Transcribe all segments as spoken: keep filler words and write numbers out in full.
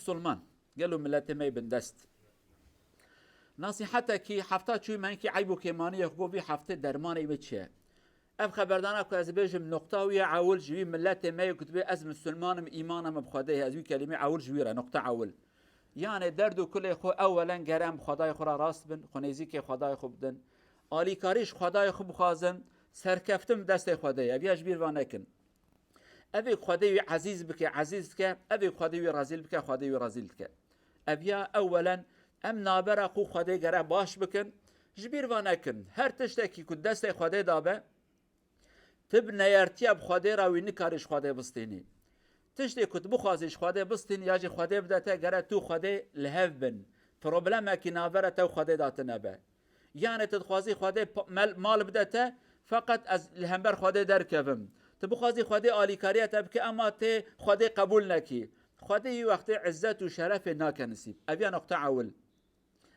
Musulman, gelo miletê me yê bindest. Nasîhetekî hefta çûyî me hinkî eyb û kêmaniyê xwe got, vî heftê dermanê wê çi ye? Ev xeberdana ku ez bêjim, noqta wî ye ewil ji wî miletê me yê ku dibê ez misilman im, îmana min bi Xwedê heye, ez wî kelîmê ewil ji wî re, noqta ewil. Yanê derd û kulê xwe ewelen gere em bi Xwedayê xwe re rast bin, xwe nêzîkê Xwedayê xwe bidin. Alîkarî ji Xwedayê xwe bixwazin, serkeftin bi destê Xwedê ye. Ev ya ji bîr va nekin. Evê ku Xwedê wî ezîz bike, ezîz dike, evê ku Xwedê wî rezîl bike, Xwedê wî rezîl dike. Ev ya ewelen em navbera xwe Xwedê gere baş bikin, ji bîr va nekin. Her tiştekî ku destê Xwedê dabe, tu bi neyartiya bi Xwedê re wî nikarî ji Xwedê bistînî. Tiştê ku tu bixwazî ji Xwedê bistînî ya jî Xwedê bide te, gere tu Xwedê li hev bin. Problemekî navbera te û Xwedê de tine be. Yanê tu dixwazî Xwedê pa-, mel-, mal bide te, feqet ez li hember Xwedê derkevim. Tu bixwazî Xwedê alîkariya te bike, ema tê Xwedê qebûl nekî. Xwedê yî wextê izzet û şerefê nake nisîb. Ev ya noqta ewil.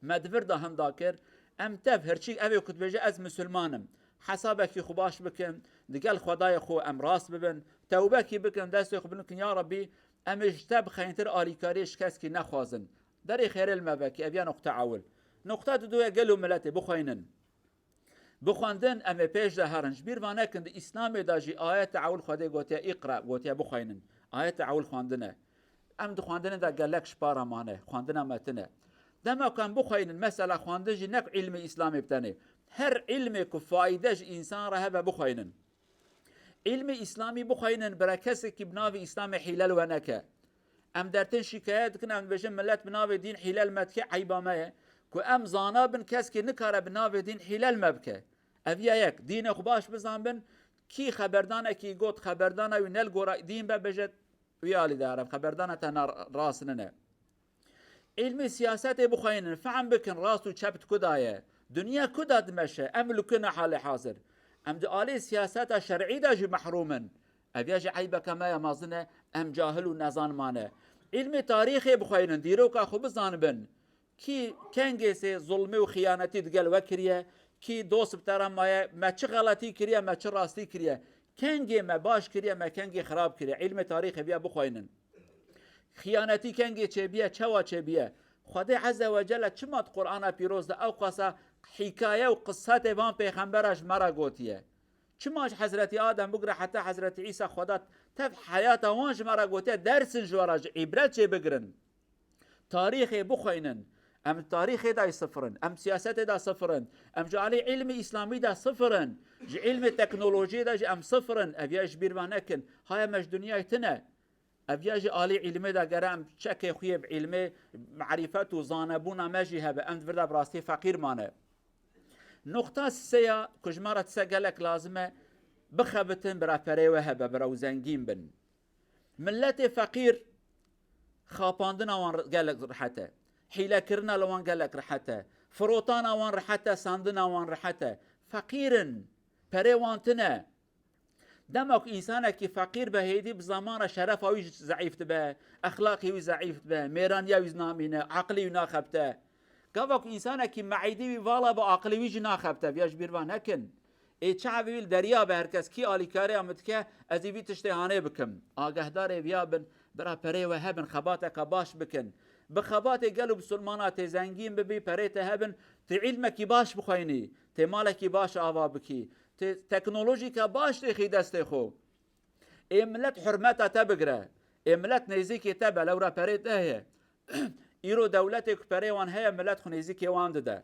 Me di vir de hinda kir, em tev hirçîk evê ku dibêje ez misilman im. Hesabekî xwe baş bikin, digel Xwedayê xwe em rast bibin, tewbekî bikin, destê xwe bilind kin, ya Rebî, em ê ji te bi xeyntir alîkariyê ji keskî nexwazin. Derê xêrê li me vekî, ev ya noqta ewil. Noqta didu ye gelo miletê bixweynin. Bi xwendin em ê pêş de herin. Ji bîr va nekin, di Îslamê de jî ayeta ewil Xwedê gotiye îqra, gotiye bixweynin. Ayeta ewil xwendin e. Em di xwendinê de gelek ji para mane. Xwendina me tune. Dema ku em bixweynin, mesela xwendin jî ne ku îlmê Îslamê bi tenê. Her îlmê ku fayde ji însan re hebe bixweynin. Îlmê Îslamî bixweynin, bira kesekî bi navê Îslamê hîle li we neke. Em dertên şîkayet dikin, em dibêjin milet bi navê dîn hîle li me dike, eyba me ye. Ku em zana bin, keskî nikare bi navê dîn hîle li me bike. Ev ya yek, dînê xwe baş bizan bin, kî xeberdanekî got, xeberdana wî ne li gora dîn be, bêje wî alî de herim, xeberdana te na rast nine. Îlmê siyasetê bixweynin, fehm bikin, rast û çep di ku da ye. Dinya ku da dimeşe, em li ku ne halê hazir. Em di alê siyaseta şer'î de jî mehrûm in. Ev ya jî eybeke me ya mezin e, em cahil û nezan mane. Îlmê tarîxê bixweynin, dîroka xwe bizanibin. Kî kengê sê zulmê û xiyanetî digel we kiriye, kî dost bi te re maye, me çi xeletî kiriye, me çi rastî kiriye. Kengê me baş kiriye, me kengê xirab kiriye. Îlmê tarîxê viya bixweynin. Xiyanetî kengê çêbiye, çawa çêbiye? Xwedê Ezze ve Celle çima di Qur'ana Pîroz de ew qasa hîkaye û qissetê van pêxembera ji me re gotiye? Çima ji Hezretî Adem bigire heta Hezretî Îsa Xweda tev heyata wan ji me re gotiye, dersin ji we re, ji îbret çêbigirin. Tarîxê bixweynin. Em tarîxê de sifir in, em siyasetê de sifir in, em ji alî îlmî îslamî de sifir in, ji îlmê teknolojiyê de jî em sifir in. Ev ya ji bîr ve nekin. Haya me ji dinyayê tune. Ev ya jî alî îlmê de gere em çekê xwe yê bi îlmê, merîfet û zanebûna me jî hebe. Em di vir de bi rastî feqîr mane. Noqta sê ya ku ji me re tise gelek lazim e, bixebitin bira perê we hebe, bira û zengîn bin. Miletê feqîr xapandina wan re-, gelek rihet e. Hîlekirina li wan gelek rihet e. Firotana wan rihet e, sandina wan rihet e. Feqîr in, perê wan tune. Dema ku însanekî feqîr be, hêdî bi zeman re şerefa wî jî zeîf dibe, exlaqê wî zeîf dibe, mêraniya wî namîne, aqilê wî naxebite. Gava ku însanekî meîdî wî vala be, aqilê wî jî naxebite. Viya ji bîr ve nekin. Ê çavê wî li deriya be, her kes kî alîkariya min dike, ez ê vî tiştê hanê bikim. Agehdarê viya bin, bira perê we hebin, xebateke baş bikin. Bi xebatê gel û bisilmana tê zengîn bibî, perê te hebin, tê îlmekî baş bixweyinî, tê malekî baş ava bikî, tê teknolojîke baş têxî destê xwe. Ê milet hurmeta te bigire. Ê milet nêzîkê te be, lewra perê te heye. Îro dewletê ku perê wan heye, milet xwe nêzîkê wan dide.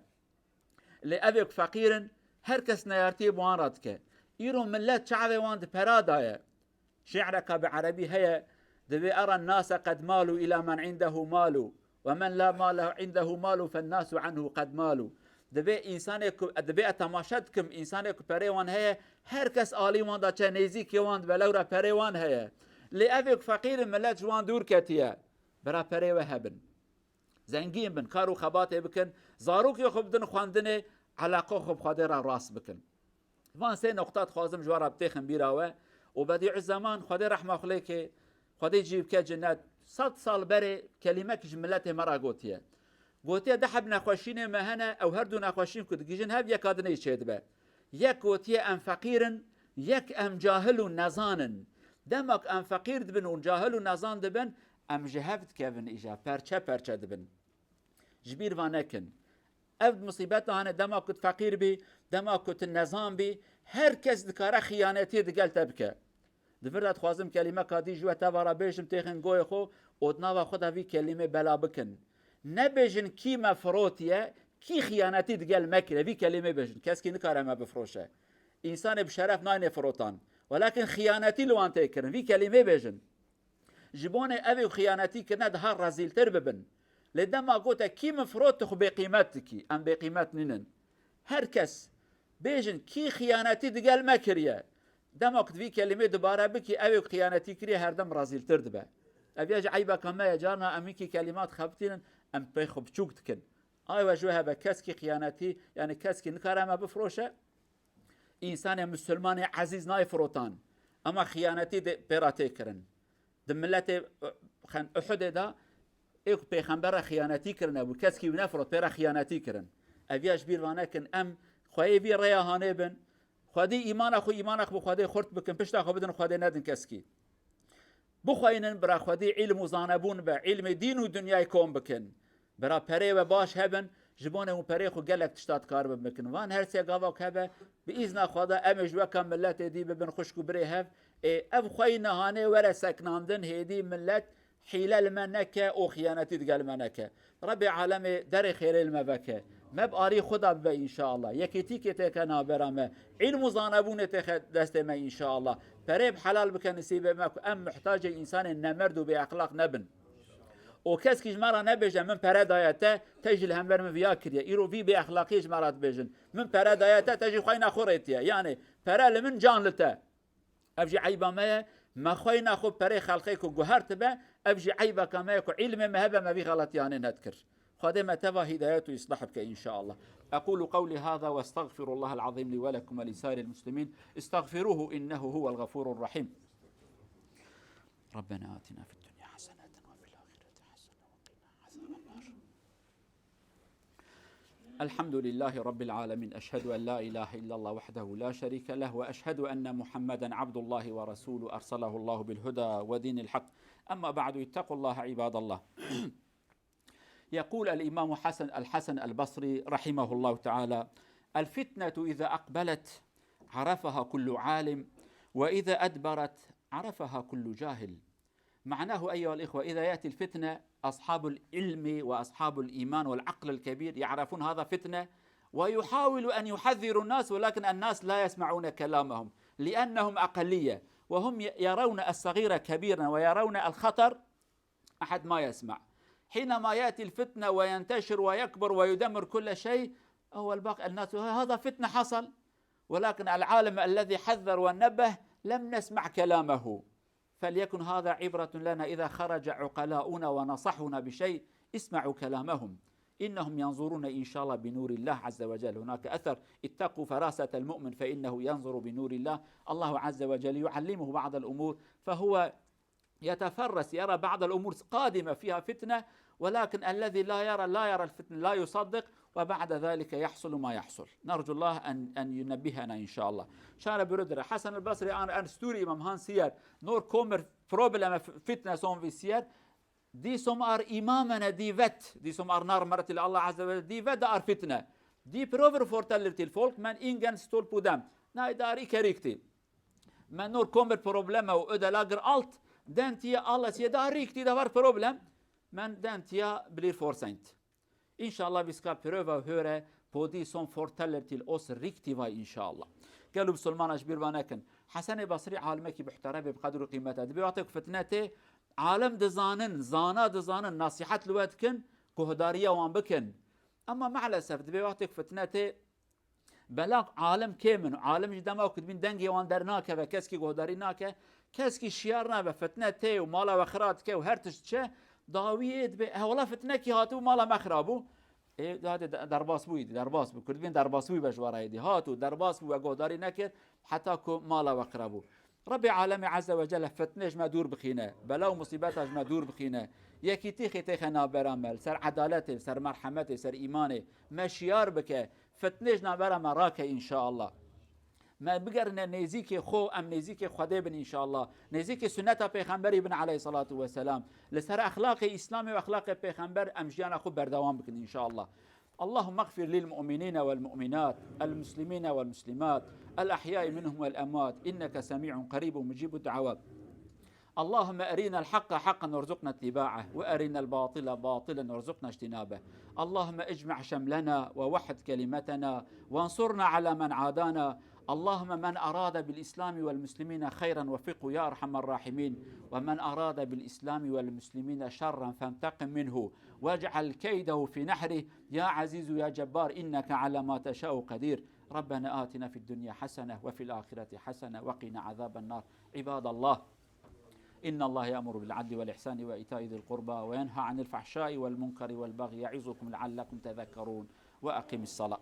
Lê evê ku feqîr in, her kes neyartiyê bi wan re dike. Îro milet çavê wan di pera de ye. Şi'reka bi erebî heye, divê: "Era nase qed malu ila men indehu malu, ve men la male indehu malu fen nasu anhu qed malu." Divê însanê ku, divê ez temaşe dikim, însanê ku perê wan heye, her kes alî wan de çe, nêzîkê wan dibe, lewra perê wan heye. Lê evê ku feqîr in, milet ji wan dûr ketiye. Bira perê we hebin. Zengîn bin, kar û xebatê bikin, zarokê xwe bidin xwendinê, eleqa xwe bi Xwedê re rast bikin. Van sê noqta dixwazim ji we re bitêxim bîra we û Bedîuzzeman, Xwedê rehma xwe lê ke, Xwedê cî bike cinet, sed sal berê kelîmek ji miletê me re gotiye. Gotiye, du heb nexweşînê me hene, ew her du nexweşîn ku digihîjin hev, yeka dinê çêdibe. Yek gotiye, em feqîr in, yek em cahil û nezan in. Dema ku em feqîr dibin û cahil û nezan dibin, Em ji hev dikevin îja, perçe perçe dibin. Ji bîr va nekin. Ev musîbeta hane dema ku tu feqîr bî, dema ku tu nezan bî, her kes dikare xiyanetiyê digel te bike. Di vir de dixwazim kelîmeka dî ji we teva re bêjim, têxin goyê xwe û di nava xwe de vî kelîmê bela bikin. Nebêjin kî me firotiye, kî xiyanetî digel me kiriye. Vî kelîmê bêjin. Keskî nikare me bifroşe. Însanê bi şeref nayne firotan. Welakin xiyanetî li wan tê kirin. Vî kelîmê bêjin. Ji bonê ev ê xiyanetî kirine daha rezîltir bibin. Lê dema gote kî min firot, tu xwe bêqîmet dikî. Em bêqîmet nînin. Her kes bêjin kî xiyanetî digel me kiriye. Dema ku tu vî kelîmê dubare bikî, ew ê ku xiyanetî kiriye her dem rezîltir dibe. Ev ya ji eybeka me ye, carna em wîkî kelîmat xebitînin, em pê xwe biçûk dikin. Ay we ji we hebe keskî xiyanetî, yani keskî nikare me bifroşe. Însanê misilmanê ezîz nayê firotan. Ema xiyanetî de pê re tê kirin. Di miletê, e, xen Uhudê de ê ku pêxember re xiyanetî kirine bû, keskî wî nefirot, pê re xiyanetî kirin. Ev ya ji bîr va nekin, em xweyê vî rêya hanê bin. Xwedî îmana xwe, îmana xwe bi Xwedê xurt bikin, pişta xwe bidin Xwedê, nedin keskî. Bixweynin bira xwedî îlm û zanebûn be, îlmê dîn û dinyayê kom bikin. Bira perê we baş hebin, ji bonê hûn perê xwe gelek tişta dikaribin bikin. Van her sê gava ku hebe, bi îzna Xweda em ê ji weka miletê dî bibin xwişk û birê hev. Ê, ev xweyî nehanê were seknandin, hêdî milet hîle li me neke û xiyanetî digel me neke. Rebê alemê derê xêrê li me veke. Me bi arî Xuda bibe înşallah. Yekîtîkê têke nabera me. Îlm û zanebûnê têxe destê me înşallah. Perê bi helal bike nisîbê me ku em muhtacê însanên nemerd û bêexlaq nebin. Û keskî ji me re nebêje, min pere daye te, te jî li hember min viya kiriye. Îro vî bêexlaqiyê ji me re dibêjin. Min pere daye te, te jî xweyna xwe rêtiye. Yani pere li min, can li te. Ev jî eyba me ye. Me xweyna xwe perê xelqê ku guhertibe, ev jî eybeka me ye ku îlmê me hebe me vî xeletiyanê nedikir. Xwedê me teva hîdayet û îslah bike înşallah. أقول قولي هذا وأستغفر الله العظيم لي ولكم ولسائر المسلمين. استغفروه إنه هو الغفور الرحيم. ربنا آتنا في الدنيا حسنة وفي الآخرة حسنة وقنا عذاب النار. الحمد لله رب العالمين. أشهد أن لا إله إلا الله وحده لا شريك له، وأشهد أن محمدا عبد الله ورسوله أرسله الله بالهدى ودين الحق. أما بعد، اتقوا الله عباد الله. يقول الإمام حسن، الحسن البصري رحمه الله تعالى: الفتنة إذا أقبلت عرفها كل عالم، وإذا أدبرت عرفها كل جاهل. معناه أيها الإخوة، إذا يأتي الفتنة، أصحاب العلم وأصحاب الإيمان والعقل الكبير يعرفون هذا فتنة، ويحاول أن يحذروا الناس، ولكن الناس لا يسمعون كلامهم، لأنهم أقلية، وهم ي-، يرون الصغير كبيرا ويرون الخطر. أحد ما يسمع. حينما يأتي الفتنة وينتشر ويكبر ويدمر كل شيء، هو الباقي الناس: "هذا فتنة حصل." ولكن العالم الذي حذر ونبه لم نسمع كلامه. فليكن هذا عبرة لنا إذا خرج عقلاؤنا ونصحونا بشيء، اسمعوا كلامهم. إنهم ينظرون إن شاء الله بنور الله عز وجل. هناك أثر: "اتقوا فراسة المؤمن فإنه ينظر بنور الله". الله عز وجل يعلمه بعض الأمور، فهو يتفرس، يرى بعض الأمور قادمة فيها فتنة، ولكن الذي لا يرى، لا يرى الفتنة، لا يصدق، وبعد ذلك يحصل ما يحصل. نرجو الله أن، أن ينبهنا إن شاء الله. Şare bürüdüre. Hasan el Basri an, an stûrî Îmam Han siyer. Nor komer probleme f-, fitne son vî siyer. Dî som ar îmamene dî vet. Dî som ar nar meret ile Allah Azze ve Celle dî vet de ar fitne. Dî prover forteller til folk, men ingen stolp u dem. Nay dar i kerikti. Men nor komer probleme u ödelager alt, den tie alles je da rikti da var problem, men den tie blir forseint. İnşallah vi ska pröva höre på de som fortäller till oss riktig vei, inşallah. Gelo Musulmana ji bîr va nekin. Hesenê Basrî alimekî muhterem e, bi qedr û qîmet e. Dibê wextê ku fitne tê, alim dizanin, zana dizanin, nasîhet li we dikin, guhdariya wan bikin. Ama maalesef dibê wextê ku fitne tê, bela alim kêm in. Alim jî dema ku dibîn dengê wan dernakeve, keskî guhdarî nake, keskî şiyar nabe, fitne tê û mala we xira dike û her tişt diçe, dawiyê dibê, he wela fitnekî hatibû mala me xira bû. Ê, hadi de-, derbas bûyî, derbas bû. Kurdbîn derbas bûyî be ji we re êdî. Hat û derbas bû, we guhdarî nekir, heta ku mala we xira bû. Rebê alemê Azze ve Celle fitnê ji me dûr bixîne, bela û musîbeta ji me dûr bixîne. Yekîtî xê têxe navbera me, li ser edaletê, li ser merhemetê, li ser îmanê. Me şiyar bike, fitnê ji navbera me rake, înşaallah. Me bigerine nêzîkê xwe, em nêzîkê Xwedê bin înşallah. Nêzîkê sunneta Pêxemberî bin aleyhissalatu vesselam. Li ser exlaqê Îslamê û exlaqê Pêxember em jiyana xwe berdewam bikin înşallah. اللهم اغفر للمؤمنين والمؤمنات، المسلمين والمسلمات، الأحياء منهم والأموات، إنك سميع قريب مجيب الدعوات. اللهم أرنا الحق حقا وارزقنا اتباعه، وأرنا الباطل باطلا وارزقنا اجتنابه. اللهم اجمع شملنا ووحد كلمتنا وانصرنا على من عادانا. اللهم من أراد بالإسلام والمسلمين خيرا وفقه يا أرحم الراحمين، ومن أراد بالإسلام والمسلمين شرا فانتقم منه واجعل كيده في نحره يا عزيز يا جبار إنك على ما تشاء قدير. ربنا آتنا في الدنيا حسنة وفي الآخرة حسنة وقنا عذاب النار. عباد الله، إن الله يأمر بالعدل والإحسان وإيتاء ذي القربى وينهى عن الفحشاء والمنكر والبغي يعظكم لعلكم تذكرون. وأقم الصلاة.